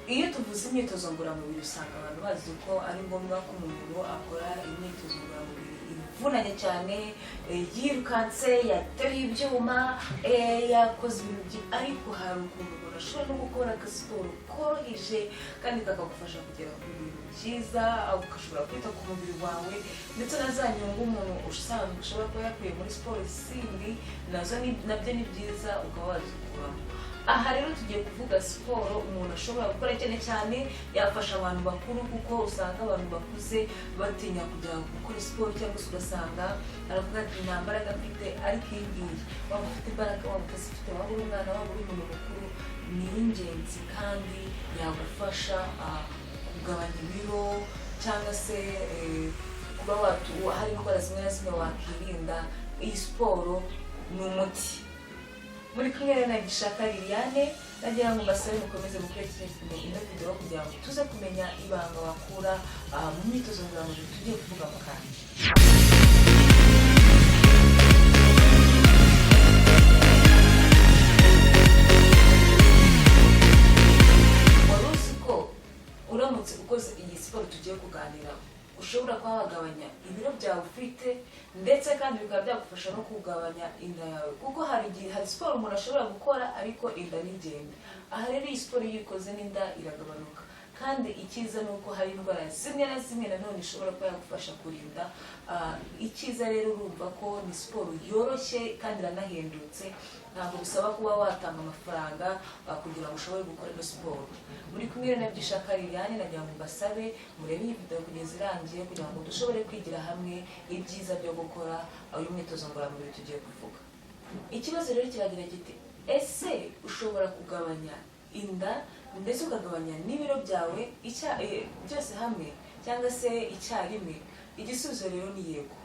Iyo tuvuze imyitozo ngororamubiri, usanga abantu bazi ko ari ngombwa ko umuntu akora imyitozo ngororamubiri ivunanye cyane, yirukanse, yateruye ibyuma, yakoze ibintu byinshi. Ariko hari ukuntu umuntu ashobora no gukora agasiporo koroheje kandi kakagufasha kugera ku bintu byiza, ugashobora kwita ku mubiri wawe, ndetse na za nyungu umuntu usanzwe ushobora kuba yakuye muri siporo zindi nazo nabyo ni byiza, ukaba wazikuramo. Aha rero tugiye kuvuga siporo umuntu ashobora gukora, cyane cyane yafasha abantu bakuru, kuko usanga abantu bakuze batinya kujya gukora siporo, cyangwa se ugasanga aravuga ati: "Nta mbaraga mfite." Ariko iyi ngiyi, waba ufite imbaraga, waba utazifite, waba uri umwana, waba uri umuntu mukuru, ni iy'ingenzi kandi yagufasha kugabanya ibiro, cyangwa se kuba hari indwara zimwe na zimwe wakirinda. Iyi siporo ni umuti. Muri kumwe na Gishaka Liliane. Nagira ngo mbasabe mukomeze gukurikirana ino video kugira ngo tuze kumenya ibanga wakura mu myitozo ngororamubiri tugiye kuvuga mu kanya. Wari uzi ko uramutse ukoze iyi siporo tugiye kuganiraho, ushobora kuba wagabanya ibiro byawe ufite, ndetse kandi bikaba byagufasha no kugabanya inda yawe? Kuko hari igihe hari siporo umuntu ashobora gukora ariko inda ntigende. Aha rero iyi siporo iyo uyikoze n'inda iragabanuka. Kandi icyiza ni uko hari indwara zimwe na zimwe nanone ishobora kuba yagufasha kurinda. Icyiza rero, urumva ko ni siporo yoroshye kandi iranahendutse, ntabwo bisaba kuba watanga amafaranga kugira ngo ushobore gukora ino siporo. Muri kumwe na Byishaka Liliane. Nagira ngo mbasabe murebe iyi video kugeza irangiye kugira ngo dushobore kwigira hamwe ibyiza byo gukora uyu mwitozo ngororamubiri tugiye kuvuga. Ikibazo rero kiragira kiti: ese ushobora kugabanya inda ndetse ukagabanya n'ibiro byawe byose hamwe cyangwa se icyarimwe? Igisubizo rero ni yego.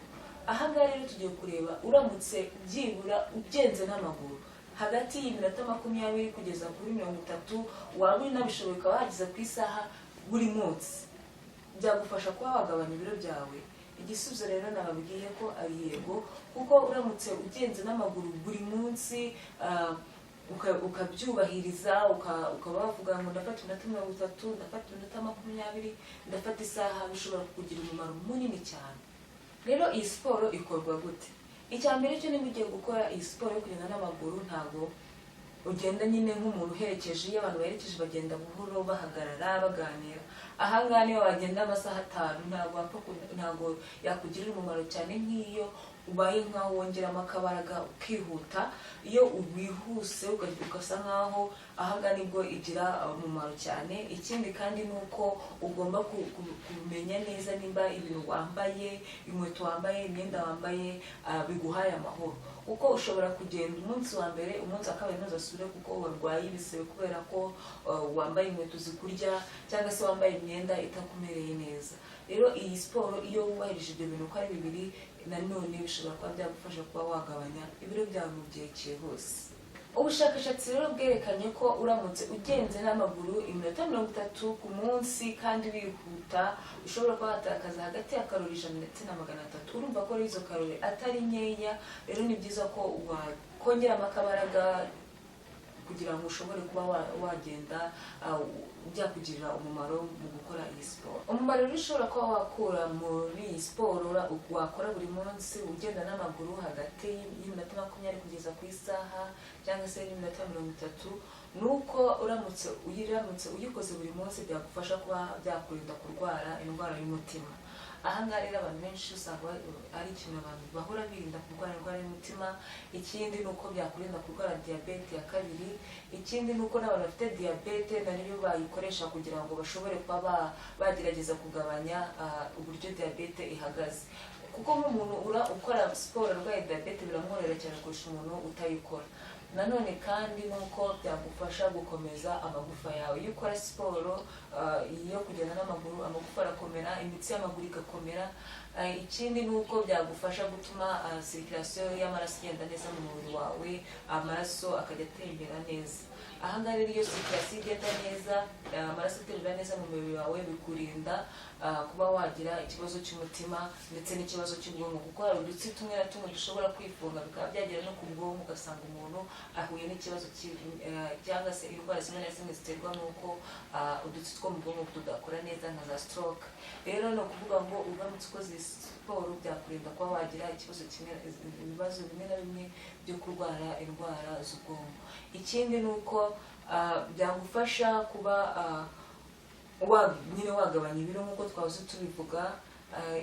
Ahangaha rero tugiye kureba, uramutse byibura ugenze n'amaguru hagati y'iminota 20 kugeza kuri 30, waba unabishoboye ukaba wageza ku isaha buri munsi, byagufasha kuba wagabanya ibiro byawe? Igisubizo rero nababwiye ko ari yego, kuko uramutse ugenze n'amaguru buri munsi, ukabyubahiriza, ukaba wavuga ngo ndafata iminota 30, ndafata iminota 20, ndafata isaha, bishobora kukugira umumaro munini cyane. Rero iyi siporo ikorwa gute? Icya mbere cyo, niba ugiye gukora iyi siporo yo kugenda n'amaguru, ntabwo ugenda nyine nk'umuntu uherekeje. Iyo abantu baherekeje bagenda buhoro, bahagarara, baganira. Ahangaha niyo wagenda amasaha 5, ntabwo yakugirira umumaro cyane nk'iyo ubaye nkaho wongeramo akabaraga ukihuta. Iyo wihuse ugasa nkaho, ahangaha nibwo igira umumaro cyane. Ikindi kandi ni uko ugomba kumenya neza nimba ibintu wambaye, inkweto wambaye, imyenda wambaye, biguhaye amahoro, kuko ushobora kugenda umunsi wa mbere, umunsi wa kabiri ntuzasubire kuko warwaye ibisebe kubera ko wambaye inkweto zikurya cyangwa se wambaye imyenda itakumereye neza. Rero iyi siporo, iyo wubahirije ibyo bintu uko ari bibiri, nanone bishobora kuba byagufasha kuba wagabanya ibiro byawe mu gihe cyihuse. Ubushakashatsi rero bwerekanye ko uramutse ugenze n'amaguru iminota 30 ku munsi kandi wihuta, ushobora kuba watakaza hagati ya karori 100 ndetse na 300. Urumva ko rero izo karori atari nkeya. Rero ni byiza ko wakongeramo akabaraga kugira ngo ushobore kuba wagenda, byakugirira umumaro mu gukora iyi siporo. Umumaro rero ushobora kuba wakura muri iyi siporo wakora buri munsi ugenda n'amaguru hagati y'iminota 20 kugeza ku isaha cyangwa se n'iminota 30, ni uko uramutse uyikoze buri munsi, byagufasha kuba byakurinda kurwara indwara y'umutima. Ahangaha rero abantu benshi usanga ari ikintu abantu bahora birinda, kurwara indwara y'umutima. Ikindi ni uko byakurinda kurwara diyabete ya kabiri. Ikindi ni uko n'abantu bafite diyabete nayo bayikoresha kugira ngo bashobore kuba bagerageza kugabanya uburyo diyabete ihagaze, kuko nk'umuntu ukora siporo arwaye diyabete biramworohera cyane kurusha umuntu utayikora. Nanone kandi ni uko byagufasha gukomeza amagufa yawe. Iyo ukora siporo yo kugenda n'amaguru, amagufa arakomera, imitsi y'amaguru igakomera. Ikindi ni uko byagufasha gutuma circulation y'amaraso igenda neza mu mubiri wawe, amaraso akajya atembera neza. Ahangaha rero, iyo circulation igenda neza, amaraso atembera neza mu mubiri wawe, bikurinda kuba wagira ikibazo cy'umutima ndetse n'ikibazo cy'ubwonko, kuko hari udutsi tumwe na tumwe dushobora kwifunga, bikaba byagera no ku bwonko, ugasanga umuntu ahuye n'ikibazo cyangwa se indwara zimwe na zimwe ziterwa n'uko udutsi two mu bwonko tudakora neza, nka za stroke. Rero ni ukuvuga ngo uramutse ukoze iyi siporo, byakurinda kuba wagira ikibazo kimwe, ibibazo bimwe na bimwe byo kurwara indwara z'ubwonko. Ikindi ni uko byagufasha kuba nyine wagabanya ibiro nk'uko twahoze tubivuga.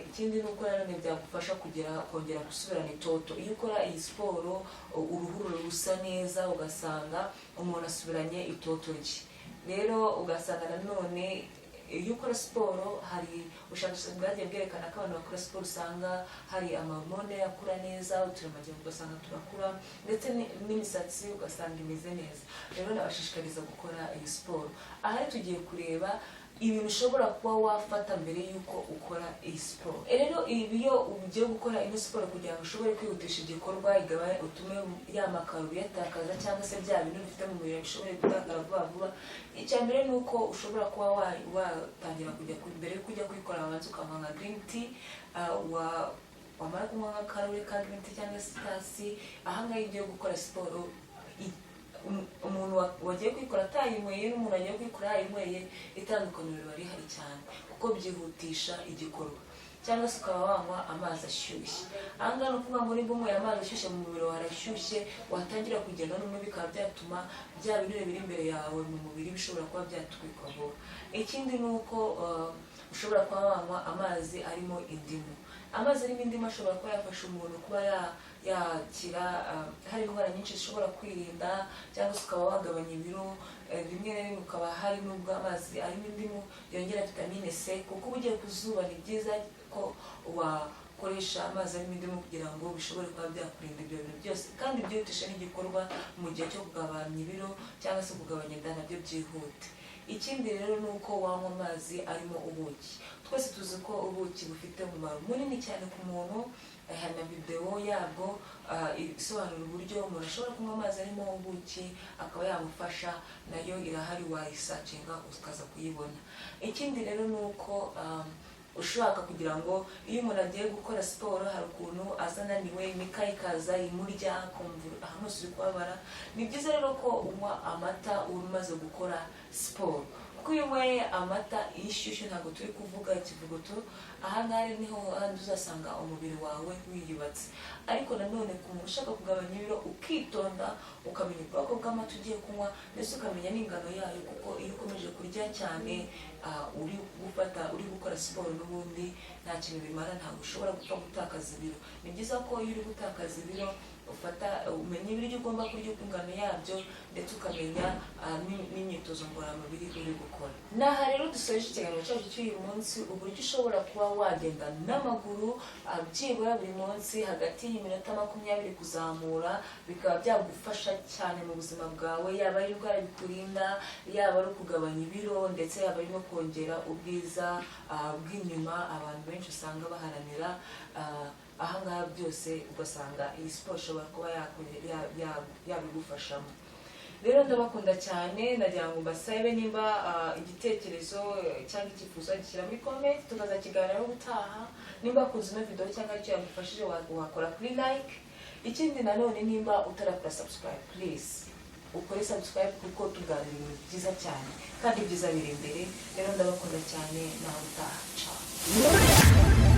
Ikindi ni uko nanone byagufasha kugera kongera gusubirana itoto. Iyo ukora iyi siporo, uruhu rusa neza, ugasanga umuntu asubiranye itoto rye. Rero ugasanga nanone iyo ukora siporo, hari ubushakashatsi bwagiye bwerekana ko abantu bakora siporo usanga hari amahormone akura neza, uturemangingo ugasanga turakura, ndetse n'imisatsi ugasanga imeze neza. Rero nabashishikariza gukora iyi siporo. Ahari tugiye kureba ibintu ushobora kuba wafata mbere y'uko ukora iyi siporo. Rero ibi, iyo ugiye gukora ino siporo, kugira ngo ushobore kwihutisha igikorwa, igabanye, utume ya makarori uyatakaza, cyangwa se bya bintu bifite mu mubiri bishobore gutakara vuba vuba. Icya mbere ni uko ushobora kuba watangira kujya mbere yo kujya kuyikora, wabanza ukanywa nka green tea. Wamara kunywa nk'akarahuri ka green tea cyangwa se itasi, ahangaha iyo ugiye gukora siporo, umuntu wagiye kuyikora atayinyweye n'umuntu wagiye kuyikora yayinyweye, itandukaniro riba rihari cyane, kuko byihutisha igikorwa. Cyangwa se ukaba wanywa amazi ashyushye. Ahangaha ni ukuvuga ngo nimba unyweye amazi ashyushye, mu mubiri wawe harashyushye, watangira kugenda noneho bikaba byatuma bya binure biri imbere yawe mu mubiri bishobora kuba byatwikwa vuba. Ikindi ni uko ushobora kuba wanywa amazi arimo indimu. Amazi arimo indimu ashobora kuba yafasha umuntu kuba yakira, hari indwara nyinshi zishobora kwirinda, cyangwa se ukaba wagabanya ibiro. Rimwe na rimwe ukaba hari n'ubwo amazi arimo indimu yongera vitamine C, kuko uba ugiye ku zuba. Ni byiza ko wakoresha amazi arimo indimu kugira ngo bishobore kuba byakurinda ibyo bintu byose, kandi byihutisha n'igikorwa mu gihe cyo kugabanya ibiro cyangwa se kugabanya inda, nabyo byihute. Ikindi rero ni uko wanywa amazi arimo ubuki. Twese tuzi ko ubuki bufite umumaro munini cyane ku muntu. Hari na videwo yabwo isobanura uburyo umuntu ashobora kunywa amazi arimo ubuki akaba yamufasha, nayo irahari, wayisearchinga ukaza kuyibona. Ikindi rero ni uko ushaka kugira ngo iyo umuntu agiye gukora siporo, hari ukuntu aza ananiwe, imikaya ikaza imurya, akumva ahantu hose uri kubabara. Ni byiza rero ko unywa amata umaze gukora siporo, kuko iyo unyweye amata y'ishyushyu, ntabwo turi kuvuga ikivuguto, ahangaha niho handi uzasanga umubiri wawe wiyubatse. Ariko nanone ku muntu ushaka kugabanya ibiro, ukitonda, ukamenya ubwoko bw'amata ugiye kunywa, ndetse ukamenya n'ingano yayo, kuko iyo ukomeje kurya cyane uri gufata, uri gukora siporo, n'ubundi nta kintu bimara, ntabwo ushobora gupfa gutakaza ibiro. Ni byiza ko iyo uri gutakaza ibiro ufata, umenya ibiryo ugomba kurya, ingano yabyo, ndetse ukamenya n'imyitozo ngororamubiri uri gukora. N'aha rero dusoje ikiganiro cyacu cy'uyu munsi, uburyo ushobora kuba wagenda n'amaguru byibura buri munsi hagati y'iminota 20 kuzamura, bikaba byagufasha cyane mu buzima bwawe, yaba ari indwara bikurinda, yaba ari ukugabanya ibiro, ndetse yaba ari no kongera ubwiza bw'inyuma abantu benshi usanga baharanira. Ahangaha byose ugasanga iyi siporo ishobora kuba yabigufashamo. Rero ndabakunda cyane. Nagira ngo mbasabe, nimba igitekerezo cyangwa icyifuzo, gishyira muri comment, tukazakiganiraho ubutaha. Nimba wakunze ino video cyangwa icyo yagufashije, wakora kuri like. Ikindi nanone, nimba utarakora subscribe, please ukore subscribe, kuko tuganira ibintu byiza cyane kandi ibyiza biri imbere. Rero ndabakunda cyane, nawe utaha. Ciao.